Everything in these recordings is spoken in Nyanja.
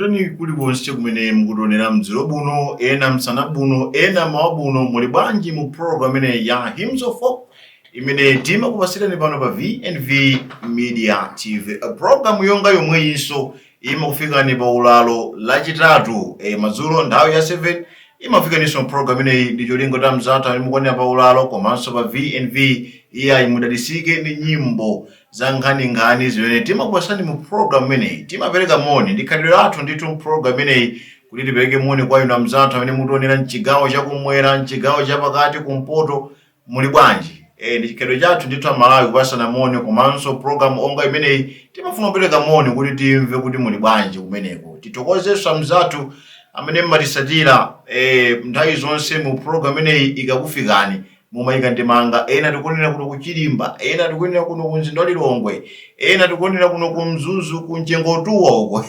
Toni kulikonse kumene mukutionera mdzulo buno, ena msana buno, ena mawa buno, muli bwanji mu program imene ya Hymns of Hope imene timakupasirani pano pa VNV Media TV. Program yonga yomweyinso imakufikani pa ulalo lachitatu madzulo nthawi ya 7 imafikaninso program imeneyi ndi cholinga ta mzathu amene mukuonera pa ulalo komanso pa VNV iyayi mudalisike ndi nyimbo za nkhaninkhani zimene timakupasani mu program imeneyi. Timapereka moni ndi khalidwe lathu ndithu mu program imeneyi kuti tipereke moni kwa inu amzathu amene mukutionera mchigawo chakumwera, mchigawo chapakati, kumpoto, muli bwanji? Ndi chikhalidwe chathu ndithu Amalawi kupasana moni, komanso program onga imeneyi timafuna kupereka moni kuti timve kuti muli bwanji kumeneko. Tithokozenso amzathu amene mmatisatira nthawi zonse mu program imeneyi ikakufikani mumayika ndemanga. Ena tikuonera kuno ku Chilimba, ena tikuonera kuno ku mzinda wa Lilongwe, ena tikuonera kuno ku Mzuzu, ku Mchengotuwa uko.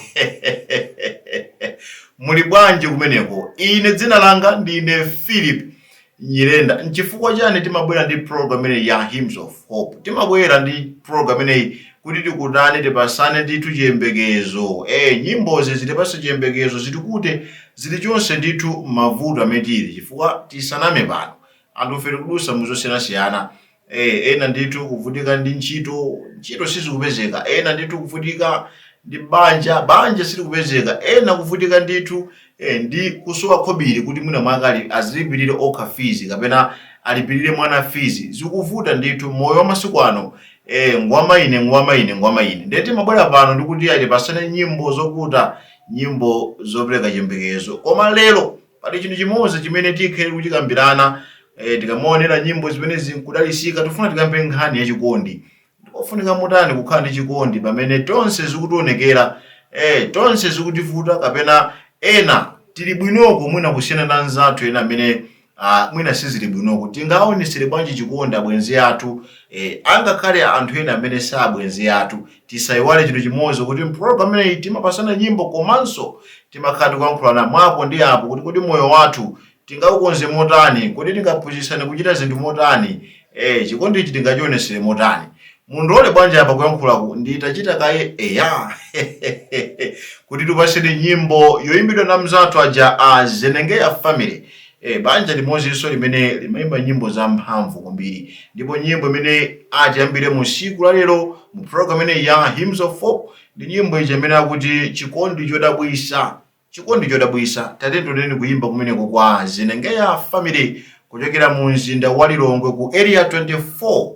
Muli bwanji kumeneko? Ine dzina langa ndine Philip Nyirenda. Nchifukwa chani timabwera ndi program imeneyi ya Hymns of Hope? Timabwera ndi program imeneyi kuti tikutani, tipasane ndithu chiyembekezo. Nyimbozi zitipase chiyembekezo, zitikute zilichonse ndithu mavuto amene tili, chifukwa tisaname pano anthu ife tikudusa muzosiyanasiyana. Ena ndithu kuvutika ndi ntchito, ntchito sizikupezeka, ena ndithu kuvutika ndi banja, banja silikupezeka, ena kuvutika ndithu ndi kusowa khobiri kuti mwina mwake azilipirire okha fees kapena alipirire mwana fees. Zikuvuta ndithu moyo wa masiku ano, ngwamaine ngwamaine ngwamaine. Ndiye timabwera pano ndikuti atipasane nyimbo zokuta, nyimbo zopereka chiyembekezo. Koma lero pali chinthu chimodzi chimene tikhale kuchikambirana. Tikamaonera nyimbo zimene zinkudalisika, tifuna tikambe nkhani yachikondi. Ndikofunika mutani kukhala ndi chikondi pamene tonse zikutionekera, tonse zikutivuta, kapena ena tili bwinoko mwina kusiyana na anzathu ena amene mwina sizili bwinoko. Tingaonesere bwanji chikondi abwenzi athu, angakhale anthu ena amene sa abwenzi athu? Tisayiwale chinthu chimodzi kuti mpulogalamu imeneyi timapasana nyimbo komanso timakhala tikuyankhulana mwapo ndi apo kuti kodi moyo wathu tingaukonze motani, kodi tingaphunzitsane kuchita zinthu motani, chikondichi tingachionesere motani. Mundilole bwanji apa kuyankhulaku nditachita kaye eya kuti tipaseni nyimbo yoyimbidwa na mzathu aja a Zenengeya Family, banja limodzinso limene limayimba nyimbo zamphamvu kwambiri. Ndipo nyimbo imene atiyambire mu siku la lero mu program imeneyi ya Hymns of Hope ndi nyimbo ija imene akuti chikondi chodabwisa. Chikondi chodabwisa. Tatendoneni kuyimba kumeneko kwa Zenengeya Family kuchokera mu mzinda wa Lilongwe ku Area 24.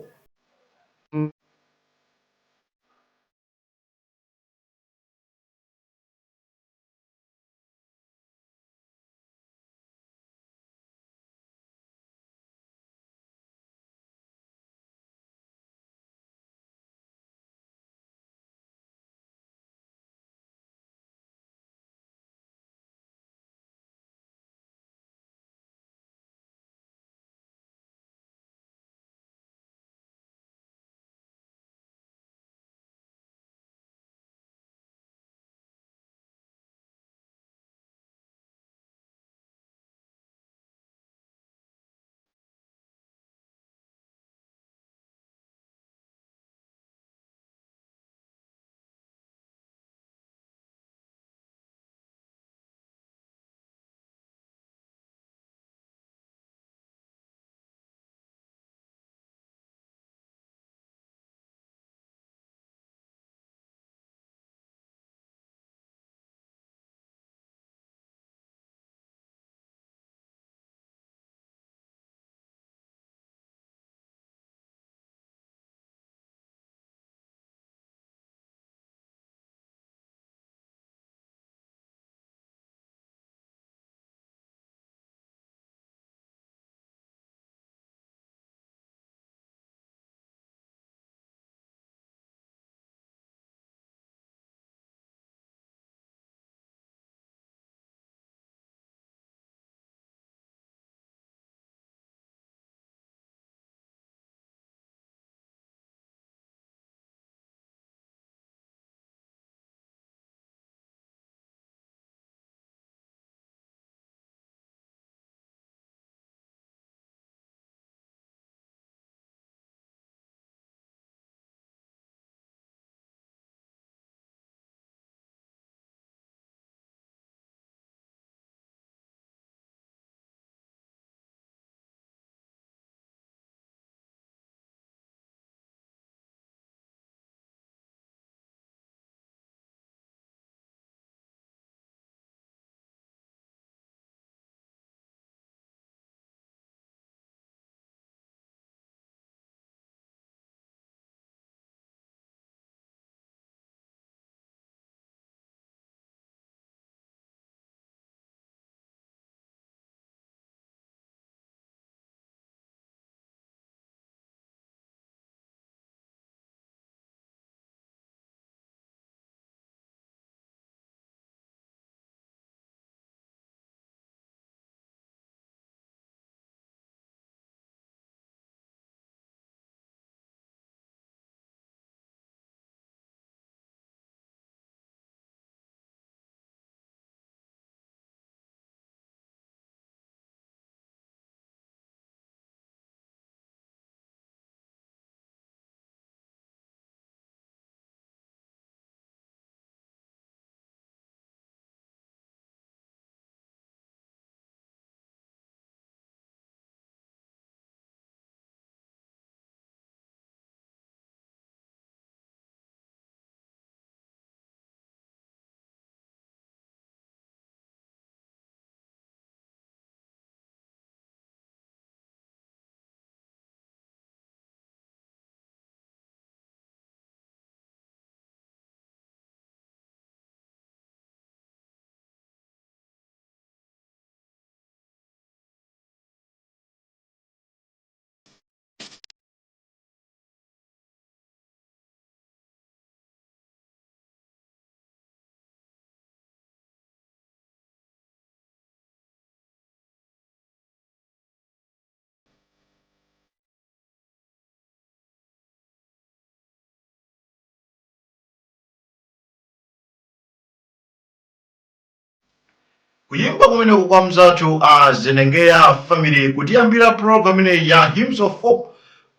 Kuyimba kumeneko kwa mzathu a Zenengeya Family kutiyambira program imeneyi ya Hymns of Hope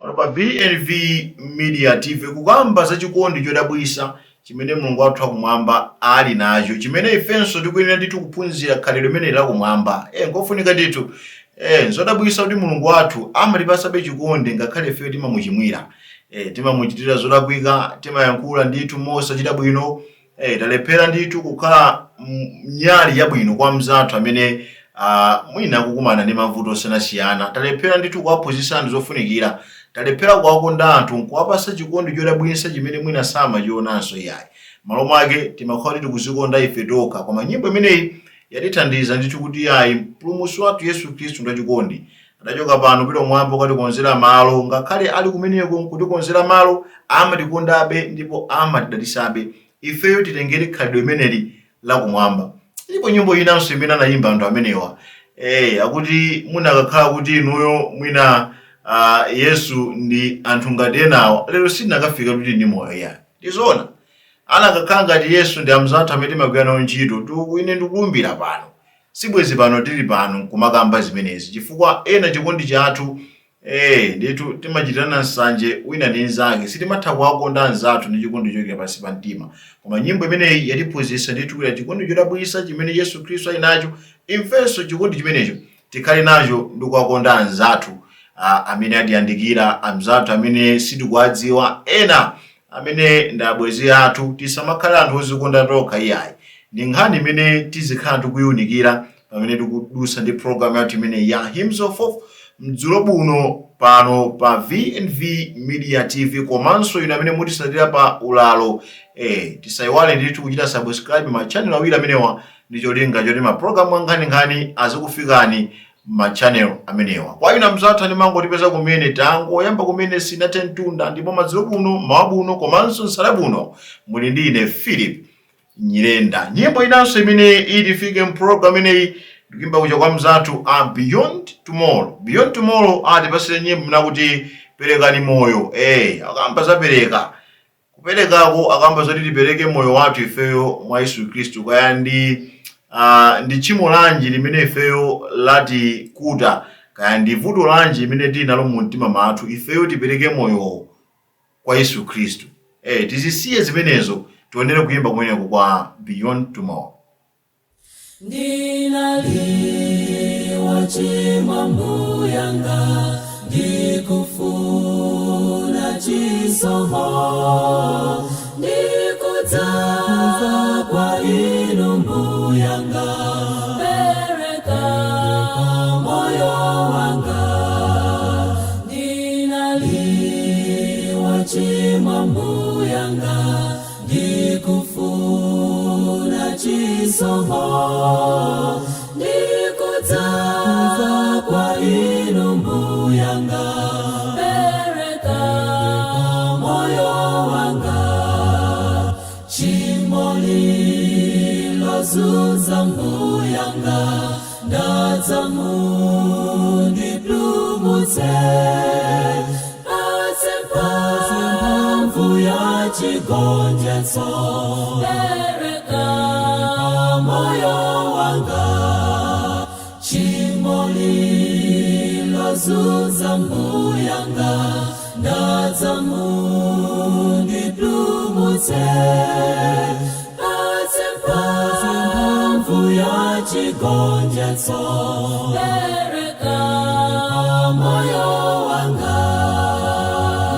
pano pa VNV Media TV, kukamba za chikondi chodabwisa chimene Mulungu wathu akumwamba ali nacho, chimene ifenso tikuyenera ndithu kuphunzira khalidwe limene lakumwamba. Ngofunika ndithu. Nzodabwisa kuti Mulungu wathu amatipasabe chikondi ngakhale ifeyo timamuchimwira, timamuchitira zolakwika, timayankhula ndithu mosachita bwino, talephera ndithu kukhala nyali yabwino kwa mzathu amene mwina akukumana ndi mavuto osiyanasiyana. Talephera ndithu kuwaphunzitsa anthu zofunikira, talephera kuwakonda anthu nkuwapasa chikondi chodabwitsa chimene mwina samachionanso iyayi. Malo mwake timakhala kuti tikuzikonda ife tokha. Koma nyimbo imeneyi yatithandiza ndithu kuti iyayi, Mpulumutsi wathu Yesu Khristu ndachikondi. Adachoka pano kupita kumwamba kukatikonzera malo. Ngakhale ali kumeneko nkutikonzera malo, amatikondabe ndipo amatidalitsabe. Ifeyo titengere khalidwe limeneli lakumwamba. Ilipo nyimbo inanso imene anayimba anthu amenewa, akuti munakakhala kuti inuyo mwina Yesu ndi anthu ngati enawa, lero sitinakafika kuti ndi moyo ya. Ndizoona, anakakhala ngati Yesu ndi amzathu amene timagwira nawo ntchito, ine ndikulumbira pano, sibwezi pano tili pano nkumakamba zimenezi, chifukwa ena chikondi chathu, ndithu timachitirana nsanje wina ndi nzake, sitimatha kuwakonda anzathu ndi chikondi chochokera pansi pa mtima. Koma nyimbo imeneyi yatiphunzitsa ndithu kuti chikondi chodabwitsa chimene Yesu Khristu ali nacho, ifenso chikondi chimenecho tikhale nacho ndi kuwakonda anzathu amene atiyandikira, anzathu amene sitikuwadziwa, ena amene ndi abwenzi athu. Tisamakhale anthu ozikonda tokha iyayi. Ndi nkhani imene tizikhala tikuyiwunikira pamene tikudusa ndi program yathu imene ya Hymns of Hope mdzulo buno pano pa VNV Media TV. Komanso inu amene mutisatira pa ulalo, tisayiwale ndithu kuchita subscribe ma channel awiri amenewa ndi cholinga choti ma program ankhaninkhani azikufikani ma channel amenewa. Kwa inu amzathu andimangotipeza kumene, tangoyamba kumene, sinathe mtunda. Ndipo madzulo buno, mawa buno komanso nsala buno, muli ndi ine Philip Nyirenda. Nyimbo inanso imene itifike mprogram imeneyi ndikuimba kuja kwa mzathu a Beyond Tomorrow. Beyond Tomorrow atipasire nyimbo mnakuti "Perekani Moyo". Akamba zapereka, kuperekako akamba zoti tipereke moyo wathu ifeyo mwa Yesu Khristu. Kaya ndi tchimo lanji limene ifeyo latikuta, kaya ndi vuto lanji limene tili nalo mu mtima mwathu, ifeyo tipereke moyowo kwa Yesu Khristu. Tizisiye zimenezo. Tionere kuyimba kumeneko kwa Beyond Tomorrow. Ndinali wochimwa mbuyanga, ndikufuna chisomo, ndikudza kwa inu mbuyanga, pereka moyo wanga. Ndinali wochimwa mbuyanga, ndikufuna chisomo, ndikudza kwa inu mbuyanga, pereka moyo wanga. Tchimo lilozunza mbuyanga, ndadza mundipulumutse, patse mphamvu ya chigonjetso, pereka moyo wanga. Tchimo lilozunza mbuyanga, ndadza mundipulumutse, patse mphamvu ya chigonjetso, pereka moyo wanga.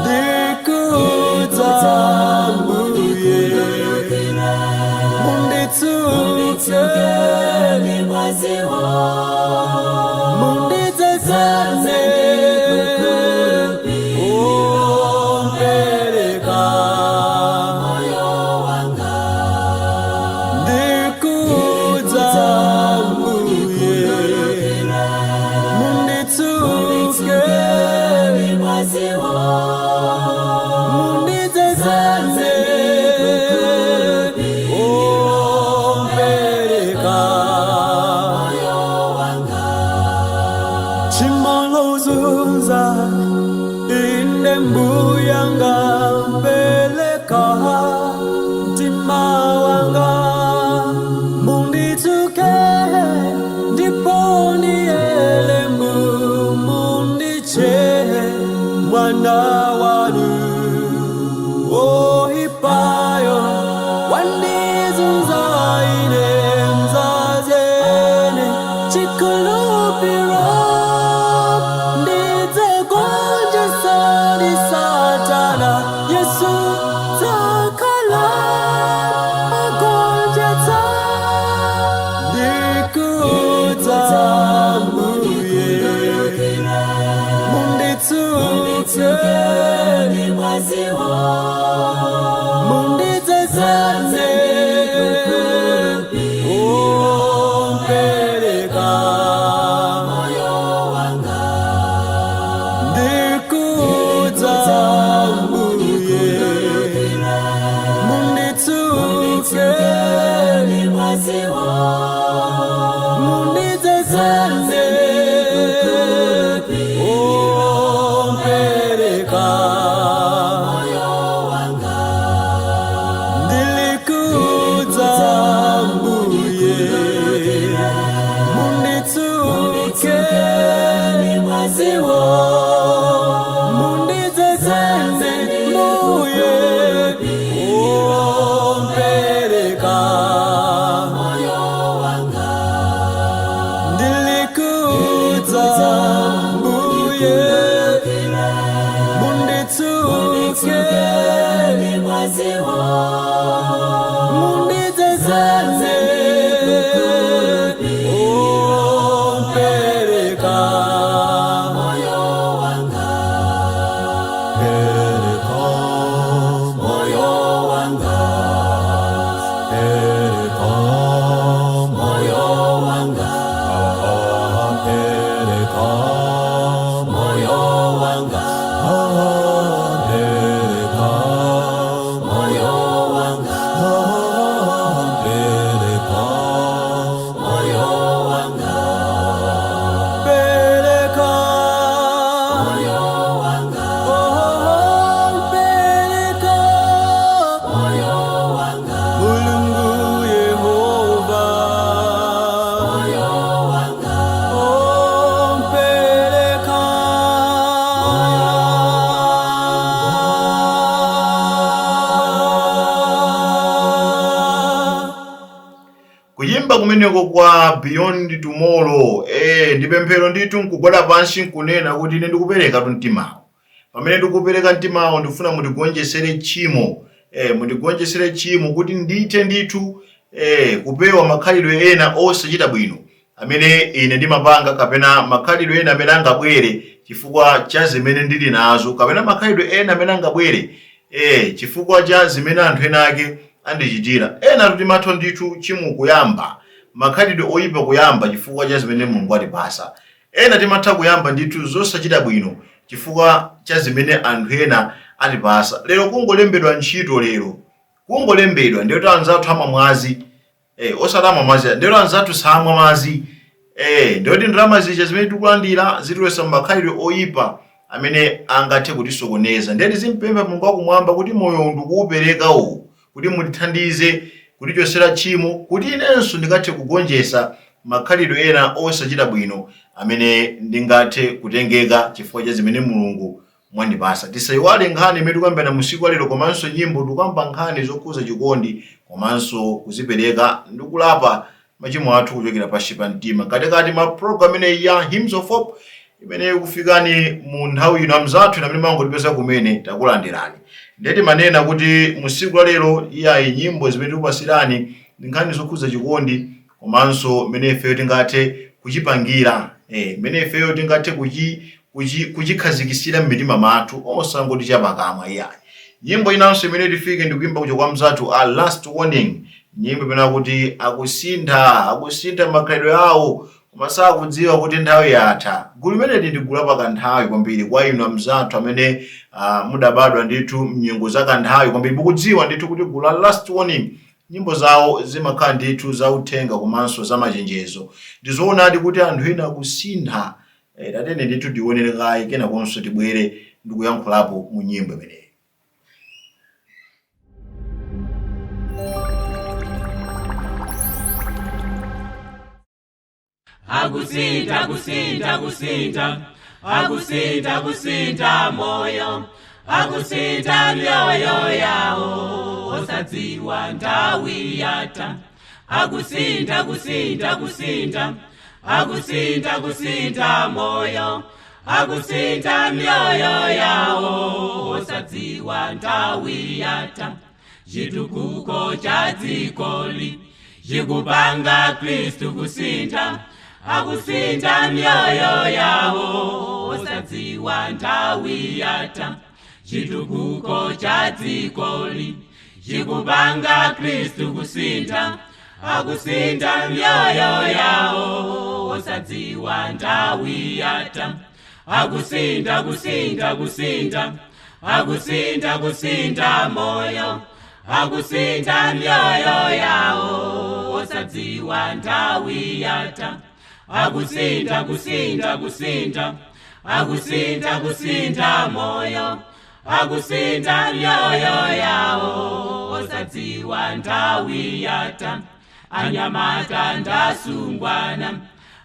Ndikudza mbuye, munditsuke, Mwaziwo mundidzazane, ompereka moyo wanga. Ndikudza mbuye, munditsuke, Mwaziwo mundidzazane, ompereka moyo wanga. Tchimo lozunza. mwaziwo mundidzazane ompereka moyo wanga ndilikudza mbuye munditsuke ni mwaziwo mundidzazane mbuye ompereka moyo wanga ndilikudza mbuye munditsuke ni mwaziwo mundidzazane ompereka moyo wanga pereka moyo wanga pereka moyo wanga pereka moyo wanga pereka moyo wanga pereka moyo wanga pereka moyo wanga oh pereka moyo wanga Mulungu Yehova moyo wanga oh pereka Kuyimba kumeneko kwa Beyond Tomorrow ndi pemphero ndithu nkugwada pansi nkunena kuti ine ndikupereka tu mtimawo. Pamene ndikupereka mtimawo ndikufuna mutigonjesere tchimo, mutigonjesere tchimo kuti ndithe ndithu kupewa makhalidwe ena osachita bwino amene ine ndimapanga kapena makhalidwe ena amene angabwere chifukwa cha zimene ndili nazo kapena makhalidwe ena amene angabwere chifukwa cha zimene anthu ena ake andichitira. Ena timatha ndithu tchimo kuyamba makhalidwe oyipa kuyamba chifukwa cha zimene Mulungu atipasa. Ena timatha kuyamba ndithu zosachita bwino chifukwa cha zimene anthu ena atipasa. Lero kungolembedwa ntchito lero kungolembedwa ndiye kuti anzathu amwa mwazi, osati amwa mwazi, ndiye kuti anzathu samwa madzi, ndiye kuti ndalama zija zimene tikulandira zitulowetsa makhalidwe oyipa amene angathe kutisokoneza. Ndiye tizimpempha Mulungu wakumwamba kuti moyo ndikuwupereka uwu kuti mutithandize kutichotsera tchimo kuti inenso ndingathe kugonjetsa makhalidwe ena osachita bwino amene ndingathe kutengeka chifukwa cha zimene Mulungu mwandipasa. Tisayiwale nkhani imene tikuyambana musiku lero komanso nyimbo tikuyamba nkhani zokhuza chikondi komanso kuzipereka ndi kulapa machimo athu kuchokera pansi pa mtima. Katikati ma program imeneyi ya Hymns of Hope imene ikufikani mu nthawi ino, amzathu amene mangotipeza kumene takulandirani. Ndiye timanena kuti musiku la lero iyayi nyimbo zimene tikupasirani ndi nkhani zokhuza chikondi komanso mmene ifeyo tingathe kuchipangira, mmene ifeyo tingathe kuchikhazikitsira m'mitima mwathu osangoti chapakamwa iyayi. Nyimbo inanso imene tifike ndikuimba kuja kwa mzathu a Last Warning, nyimbo imene akuti akusintha makhalidwe awo koma sakudziwa kuti nthawi yatha. Gulu limeneli ndi gulu lapakanthawi kwambiri kwa inu amzathu amene mudabadwa ndithu mnyengo za kanthawi kwambiri. Mukudziwa ndithu kuti gulu la Last Warning nyimbo zawo zimakhala ndithu zauthenga komanso zamachenjezo. Ndizoonadi kuti anthu ena akusintha. Tatene ndithu tionere kaye kenakonso tibwere ndikuyankhulapo mu nyimbo imeneyi. Akusintha kusintha kusintha akusintha kusintha moyo akusintha mioyo yawo osadziwa nthawi yatha akusintha kusintha kusintha akusintha kusintha moyo akusintha mioyo yawo osadziwa nthawi yatha chitukuko cha dzikoli chikupanga Khristu kusintha akusintha mioyo yawo osadziwa nthawi yatha chitukuko cha dzikoli chikupanga Khristu kusintha akusintha mioyo yawo osadziwa nthawi yatha akusintha kusintha kusintha akusintha kusintha moyo akusintha mioyo yawo osadziwa Osadziwa nthawi yatha. Akusintha, kusintha, kusintha, akusintha, kusintha moyo, akusintha mioyo yawo, osadziwa nthawi yatha. Anyamata ndasungwana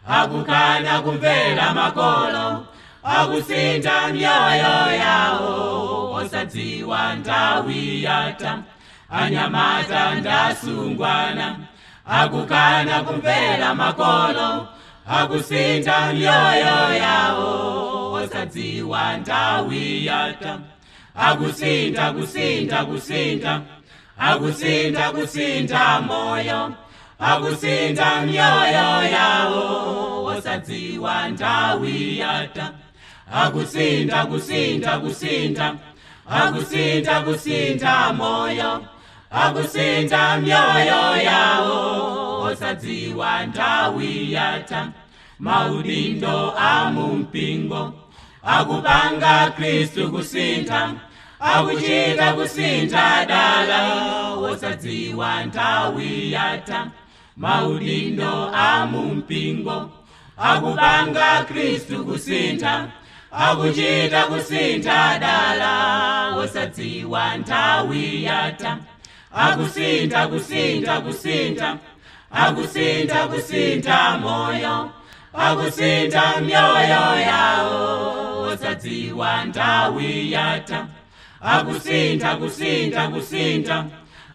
akukana kumvera makolo, akusintha mioyo yawo, osadziwa nthawi yatha. Anyamata ndasungwana akukana kumvera makolo, akusintha mioyo yawo, osadziwa nthawi yatha. Akusintha, kusintha, kusintha, akusintha, kusintha moyo, akusintha mioyo yawo, osadziwa nthawi yatha. Akusintha, kusintha, kusintha, akusintha, kusintha moyo, akusintha mioyo yawo, osadziwa nthawi yatha. Maudindo amumpingo akupanga Khristu kusintha, akuchita kusintha dala, osadziwa nthawi yatha. Maudindo amumpingo akupanga Khristu kusintha, akuchita kusintha dala, osadziwa nthawi yatha. Akusintha, kusintha, kusintha, akusintha, kusintha moyo, akusintha mioyo yawo, osadziwa nthawi yatha. Akusintha, kusintha, kusintha,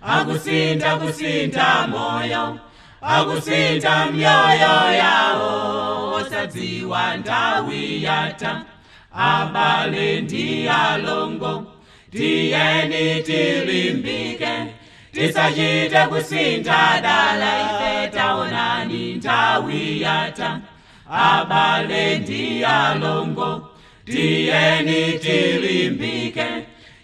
akusintha, kusintha moyo, akusintha mioyo yawo, osadziwa nthawi yatha. Abale ndi alongo, tiyeni tilimbike, tisachite kusintha dala, ife taonani nthawi yatha. Abale ndi alongo, tiyeni tilimbike,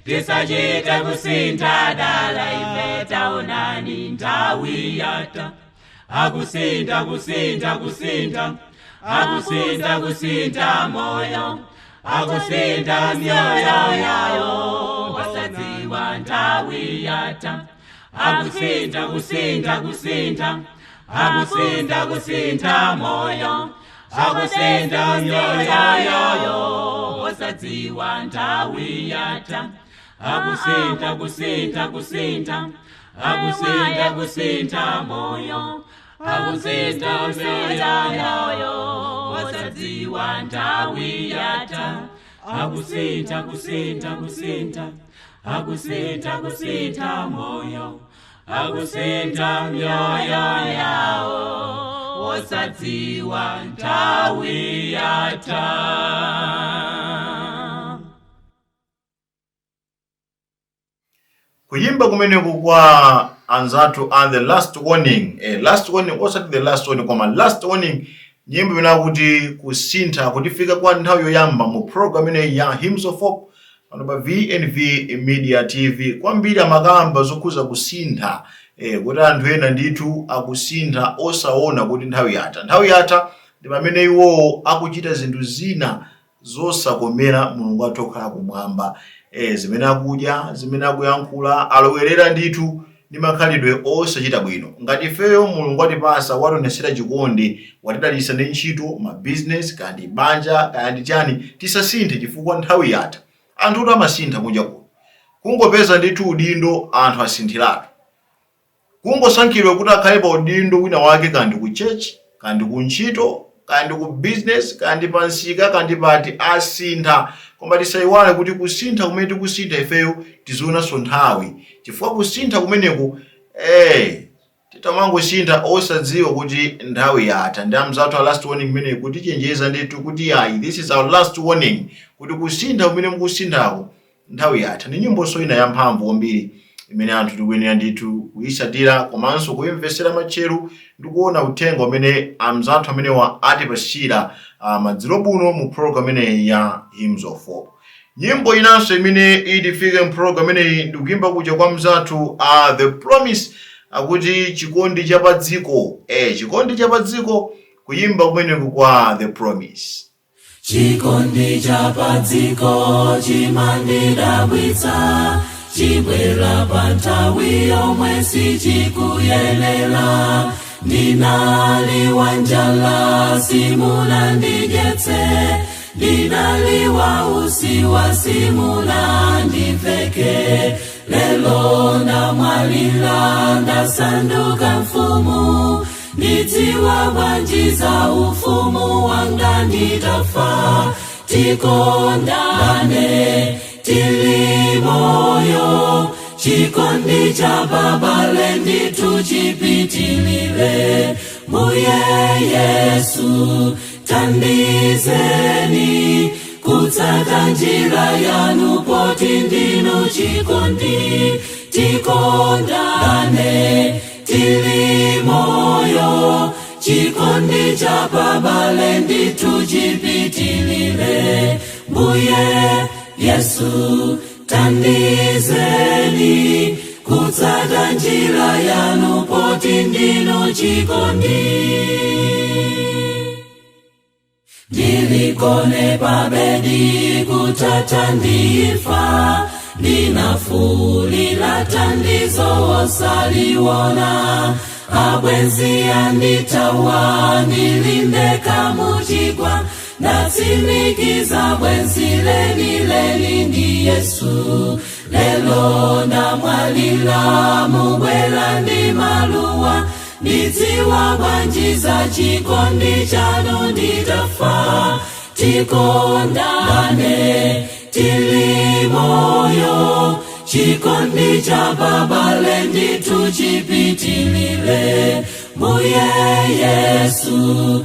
tisachite kusintha dala, ife taonani nthawi yatha. Akusintha, kusintha, kusintha, akusintha, kusintha moyo, akusintha mioyo yawo, osadziwa nthawi yatha. Akusintha, kusintha, kusintha, akusintha, kusintha moyo, akusintha mioyo yawo, osadziwa nthawi yatha. Akusintha, kusintha, kusintha, akusintha, kusintha moyo, akusintha mioyo yawo, osadziwa nthawi yatha. Akusintha, kusintha, kusintha, akusintha, kusintha moyo, akusintha mioyo yawo, osadziwa nthawi yatha. Kuyimba kumeneku kwa anzathu a The Last Warning, Last Warning, osati The Last Warning koma Last Warning, nyimbo imene akuti kusintha, kutifika kwa nthawi yoyamba mu program imeneyi ya Hymns of Hope pano pa VNV Media TV. Kwambiri amakamba zokhuza kusintha, kuti anthu ena ndithu akusintha osaona kuti nthawi yatha. Nthawi yatha ndi pamene iwowo akuchita zinthu zina zosakomera Mulungu wathu okhala kumwamba, zimene akudya, zimene akuyankhula, alowerera ndithu ndi makhalidwe osachita bwino. Ngati ifeyo Mulungu watipasa, wationesera chikondi, watidalitsa ndi ntchito, ma business, kaya ndi banja, kaya ndi chani, tisasinthe chifukwa nthawi yatha. Anthutu amasintha kunja kuno, kungopeza ndithu udindo anthu asinthiratu. Kungosankhidwa kuti akhale pa udindo wina wake, kaya ndi ku church, kaya ndi ku ntchito, kaya ndi ku business, kaya ndi pa msika, kaya ndi pati, asintha. Koma tisayiwale kuti kusintha kumene tikusintha ifeyo tizionanso nthawi, chifukwa kusintha kumeneku titamangosintha osadziwa kuti nthawi yatha. Ndi amzathu a Last Warning imeneyi kutichenjeza ndithu kuti ayi, this is our last warning, kuti kusintha kumene mukusinthako nthawi yatha. Ndi nyimbonso ina yamphamvu kwambiri imene anthu tikuyenera ndithu kuyisatira komanso kuyimvesera matcheru ndi kuona uthenga umene amzathu amenewa atipasira madzulo buno mu program imeneyi ya Hymns of Hope. Nyimbo inanso imene itifike mu program imeneyi ndikuyimba kuja kwa mzathu The Promise, akuti chikondi cha padziko. Chikondi cha padziko, kuyimba kumeneku kwa The Promise. Chikondi cha padziko chimandidabwitsa, chibwera pa nthawi yomwe sichikuyenera. Ndinaliwa njala simunandidyetse, ndinaliwa usiwa simunandiveke. Lelo ndamwalira ndasanduka mfumu, ndidziwa bwanji za ufumu wanga nditafa. Tikondane tili moyo, chikondi cha babale ndithu chipitilile. Mbuye Yesu tandizeni kutsata njira yanu poti ndinu chikondi. Tikondane tili moyo, chikondi cha babale ndithu chipitilile. Mbuye Yesu tandizeni kutsata njira yanu poti ndinu chikondi. Ndilikone pabedi kutata ndifa, ndinafulila thandizo osaliwona. Abwenzi andithawa ndilindeka muchigwa, ndatsimikiza bwenzi leni leni ndi Yesu. Lelo ndamwalira mubwera ndi maluwa, ndidziwa bwanji za chikondi chanu nditafa. Tikondane tili moyo, chikondi cha babale ndithu chipitilile. Mbuye Yesu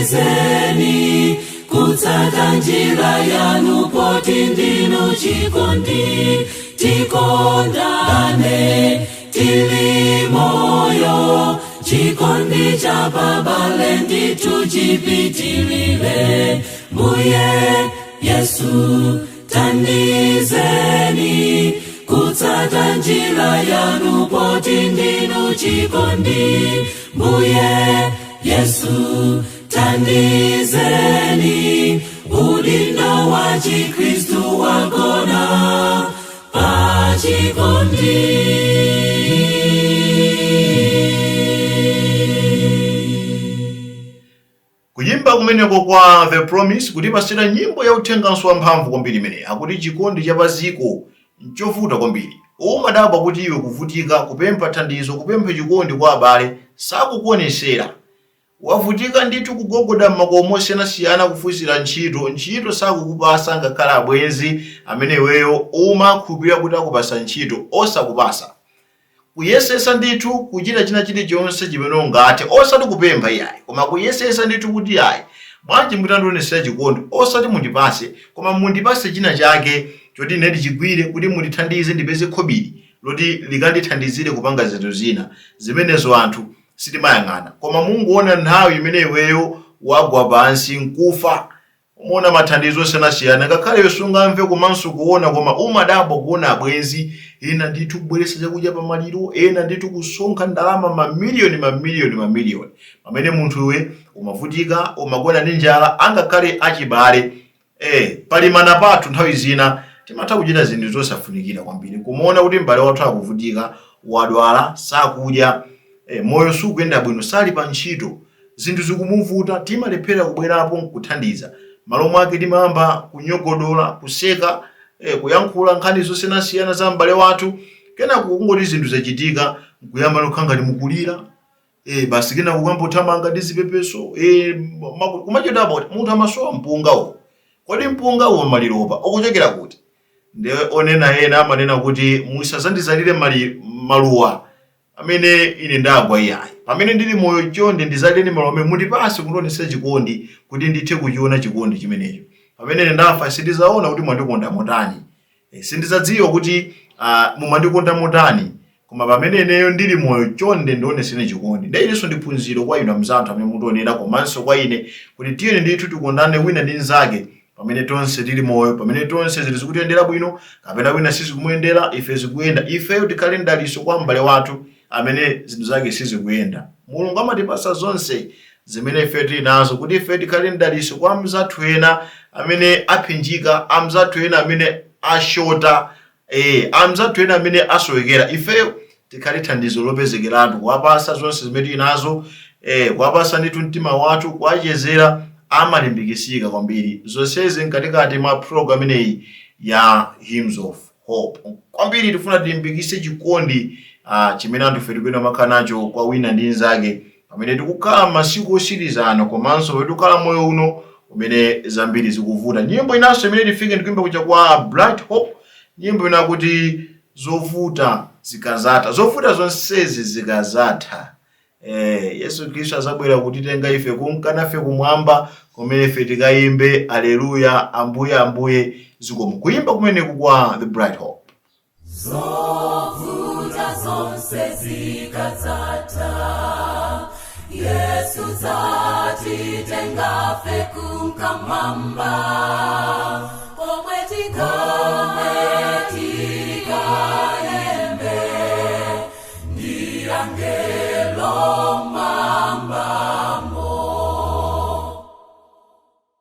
tandizeni kutsata njira yanu poti ndinu chikondi. Tikondane tili moyo, chikondi cha babale ndithu chipitilile. Mbuye Yesu tandizeni kutsata njira yanu poti ndinu chikondi. Mbuye Yesu tandizeni udindo wa Chikristu wagona pa chikondi. Kuyimba kumeneko kwa The Promise kutipasira nyimbo ya uthenganso wamphamvu kwambiri imene akuti chikondi cha paziko nchovuta kwambiri. Umadabwa kuti iwe kuvutika kupempha thandizo, kupempha chikondi kwa abale sakukuonesera. Wavutika ndithu kugogoda m'makomo osiyanasiyana kufunsira ntchito, ntchito sakukupasa ngakhale abwenzi amene iweyo umakhulupirira kuti akupasa ntchito osakupasa. Kuyesesa ndithu kuchita china chilichonse chimene ungathe, osati kupempha iyayi, koma kuyesesa ndithu kuti ayi bwanji mutandionesera chikondi, osati mundipase, koma mundipase china chake choti ine ndichigwire kuti mundithandize ndipeze khobiri loti likandithandizire kupanga zinthu zina. Zimenezo anthu sitimayang'ana, koma munguona nthawi imene iweyo wagwa pansi nkufa, umaona mathandizo osiyanasiyana, ngakhale iwe sungamve komanso kuona, koma umadabwa kuona abwenzi ena ndithu kubweretsa chakudya pamaliro, ena ndithu kusonkha ndalama mamiliyoni mamiliyoni mamiliyoni, pamene munthu iwe umavutika, umagona ndi njala, angakhale achibale. Palimana pathu nthawi zina timatha kuchita zinthu zosafunikira kwambiri, kumaona kuti m'bale wathu akuvutika, wadwala, sakudya, moyo sukuyenda bwino, sali pa ntchito, zinthu zikumuvuta, timalephera kubwerapo nkuthandiza. Malo mwake timayamba kunyogodola, kuseka, kuyankhula nkhani zosiyanasiyana za m'bale wathu, kenako kungoti zinthu zachitika nkuyamba nokhala ngati mukulira, basi kenako kuyamba ndi zipepeso, kumachedwapo kuti munthu amasowa mpunga uwu. Kodi mpunga uwu maliropa ukuchokera kuti? Ndiye onena ena amanena kuti musazandizalire maluwa amene ine ndagwa iyayi. Pamene ndili moyo chonde ndizalireni maluwa amene mundipase kundionesera chikondi kuti ndithe kuchiona chikondi chimenecho. Pamene ine ndafa sindizaona kuti mwandikonda motani. Sindizadziwa kuti mumandikonda motani. Koma pamene ineyo ndili moyo chonde ndioneseni chikondi. Ndiye ilinso ndi phunziro kwa inu amzathu amene mutionera komanso kwa ine kuti tiyeni ndithu tikondane wina ndi mnzake pamene tonse tili moyo, pamene tonse zinthu zikutiyendera bwino kapena wina sizikumuyendera, ife zikuyenda, ifeyo tikhale mdaliso kwa m'bale wathu amene zinthu zake sizikuyenda. Mulungu amatipasa zonse zimene ife tili nazo kuti ife tikhale mdaliso kwa amzathu ena amene aphinjika, amzathu ena amene ashota, amzathu ena amene asowekera. Ifeyo Tikhale thandizo lopezekeratu, kuwapasa zonse zimene tili nazo, kuwapasa ndithu mtima wathu, kuwachezera, amalimbikisika kwambiri. Zonsezi mkatikati mwa program imeneyi ya Hymns of Hope. Kwambiri tifuna tilimbikise chikondi chimene anthu ife tikuyenera kumakhala nacho kwa wina ndi nzake pamene tikukhala masiku osiriza ano, komanso pamene tikukhala moyo uno umene zambiri zikuvuta. Nyimbo inanso imene tifike ndikuimba kuja kwa Bright Hope, nyimbo ina kuti zovuta zikazatha, zovuta zonsezi zikazatha, Yesu Khristu azabwera kutitenga ife kunka nafe kumwamba, kumene ife tikayimbe aleluya, ambuye ambuye zikomo. Kuyimba kumeneku kwa The Bright Hope. Zovuta zonse zikadzatha, Yesu dzatitenga fe kunkamwamba, komwe tikayimbe ndi angelo mambamo.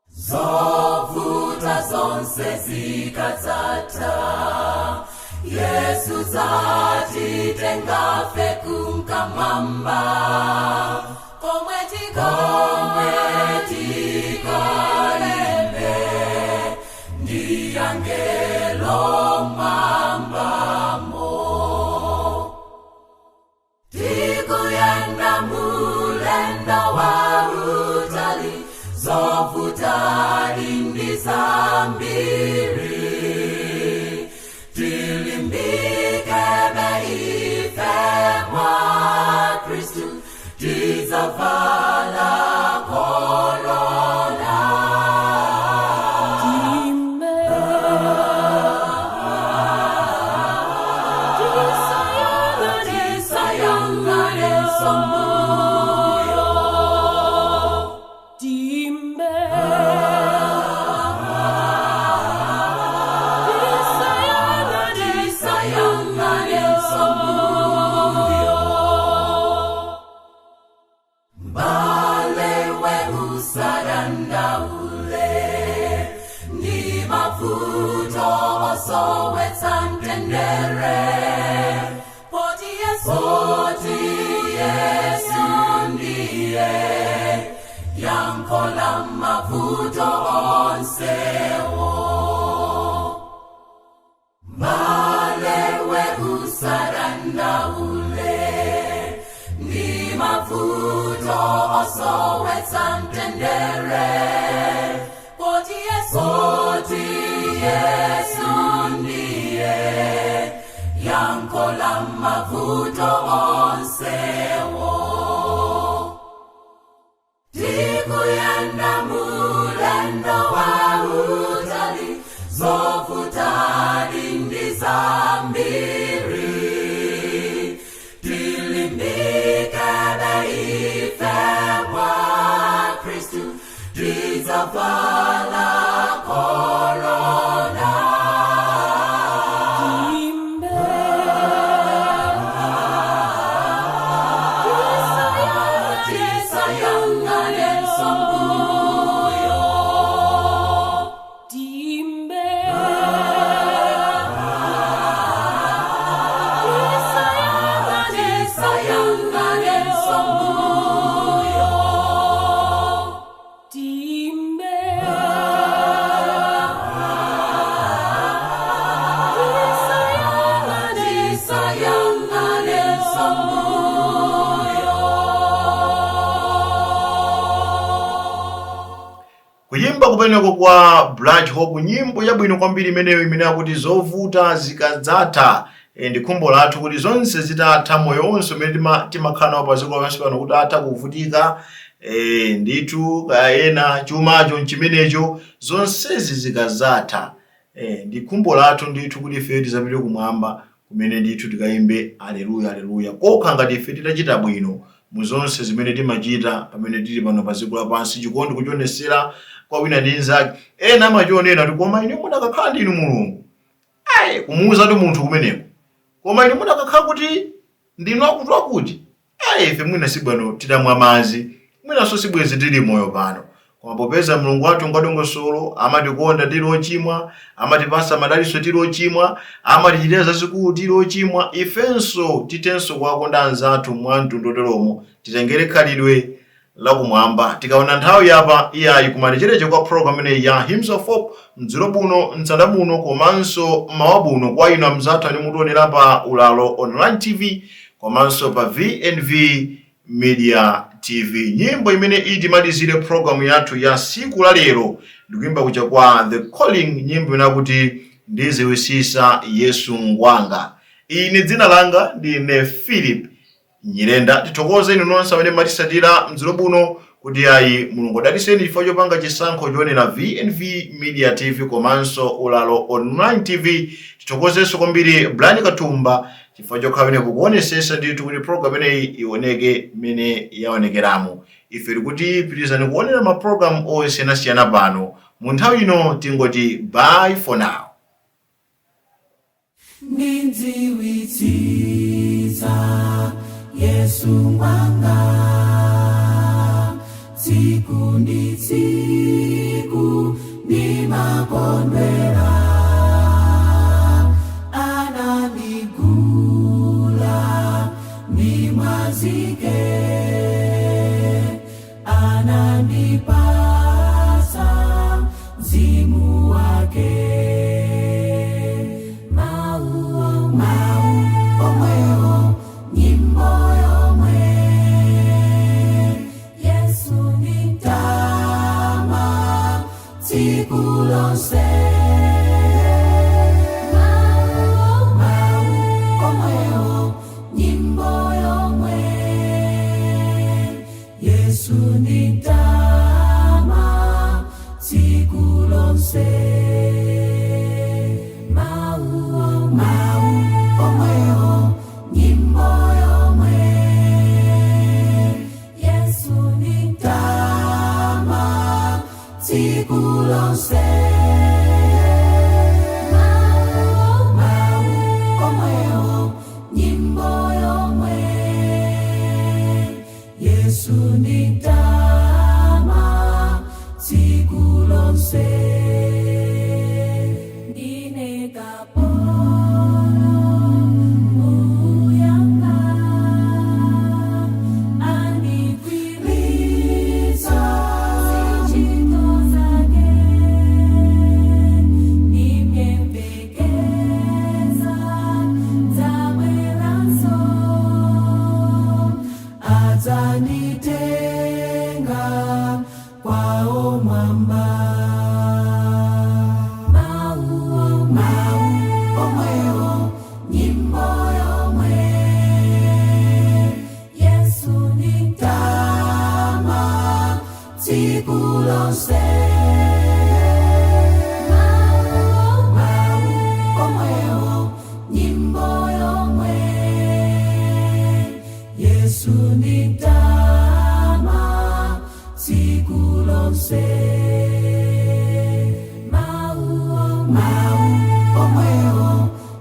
Zovuta zonse zikadzatha, Yesu dzatitenga fe kunkamwamba, komwe tikayimbe ndi angelo mambamo. Tikuyenda mulendo wa utali, zovuta ndi zambiri, tilimbike ife mwa Kristu, tidzavala korona. Tisayang'anenso mbuyo. Tisayang'anenso mbuyo. Mbale we usadandaule, ndi mavuto osowetsa mtendere, poti Yesu ndiye yankho la mavuto onsewo. Mbale we usadandaule, ndi mavuto osowetsa mtendere, poti Yesu ndiye yankho la mavuto onsewo. Tikuyenda mulendo wa utali, zovuta ndi zambiri, tilimbike ife mwa Kristu, tidzavala korona. Tisayang'anenso mbuyo. Tisayang'anenso mbuyo. Tisayang'anenso mbuyo. Kuyimba kumeneko kwa Bright Hope, nyimbo yabwino kwambiri imeneyo imene akuti zovuta zikadzatha. Ndi khumbo lathu kuti zonse zitatha, moyo wonse umene timakhala nawo pa dziko lapansi pano kuti atha kuvutika, ndithu kaya ena chumacho nchimenecho, zonsezi zikadzatha, ndi khumbo lathu ndithu kuti ife tizapite kumwamba, kumene ndithu tikayimbe aleluya aleluya, kokha ngati ife titachita bwino mu zonse zimene timachita pamene tili pano pa dziko lapansi. Chikondi kuchionesera kwa wina ndi nzake. Ena amachionera kuti koma ine munakakhala ndinu Mulungu, ayi, kumuwuza tu munthu kumeneko, koma ine munakakhala kuti ndinu akuti akuti, ayi, ife mwina sibwino titamwa madzi, mwinanso sibwezi tili moyo pano. Koma popeza Mulungu wathu ngwadongosolo, amatikonda tili ochimwa, amatipasa madalitso tili ochimwa, amatichitira zazikulu tili ochimwa, ifenso titenso kuwakonda anzathu mwa mtundu oteromo, titengere khalidwe lakumwamba. Tikaona nthawi yapa, iyayi, kumalechereche kwa program imeneyi ya Hymns of Hope mdzulo buno, mtsanda buno, komanso mmawa buno kwa inu amzathu amene mukutionera pa Ulalo Online TV komanso pa VNV Media TV. Nyimbo imene itimalizire program yathu ya siku la lero ndikuimba kucha kwa The Calling, nyimbo inakuti "Ndiziwisisa Yesu Ngwanga". Ine dzina langa ndine Philip Nyirenda. Tithokoze inu nonse amene matisatira mdzulo buno kuti ayi, Mulungu adalitseni chifukwa chopanga chisankho choonera VNV Media TV komanso Ulalo Online TV. Tithokozenso kwambiri Brian Katumba chifukwa chokhala pamenepo kuonesesa ndithu kuti program imeneyi ioneke mmene yaonekeramo. Ife tikuti pitirizani kuonera ma program osiyanasiyana pano. Mu nthawi ino tingoti bye for now. Nindziwitsitsa Yesu mwanga, tsiku ndi tsiku ndimakondwera. Anandigula ndi mwazi wake, anandipasa mzimu wake. Mau, mau omwewo, nyimbo yomwe, Yesu nitama tsiku lonse. Mau, mau omwewo, nyimbo yomwe, Yesu nitama tsiku lonse. Mau, mau omwewo, nyimbo yomwe, Yesu nitama tsiku lonse. Mau, mau omwewo, nyimbo yomwe, Yesu nitama tsiku lonse. Ndine kapolo muyanga, andigwiritsa ntchito zake, ndimyembekeza dzabweranso, adzanditenga kwawo mwamba. Mau, mau omwewo, nyimbo yomwe, Yesu nitama tsiku lonse. Mau, mau omwewo, nyimbo yomwe, Yesu nitama tsiku lonse. Mau, mau omwewo,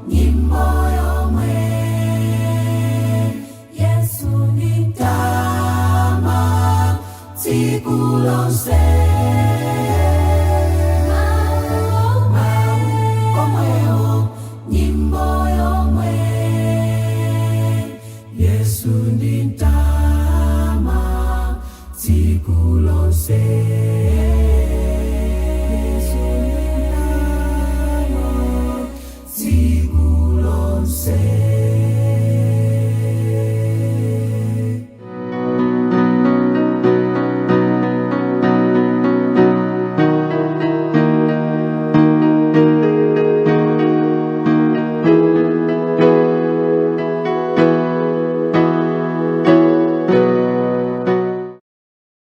nyimbo yomwe, Yesu nitama tsiku lonse.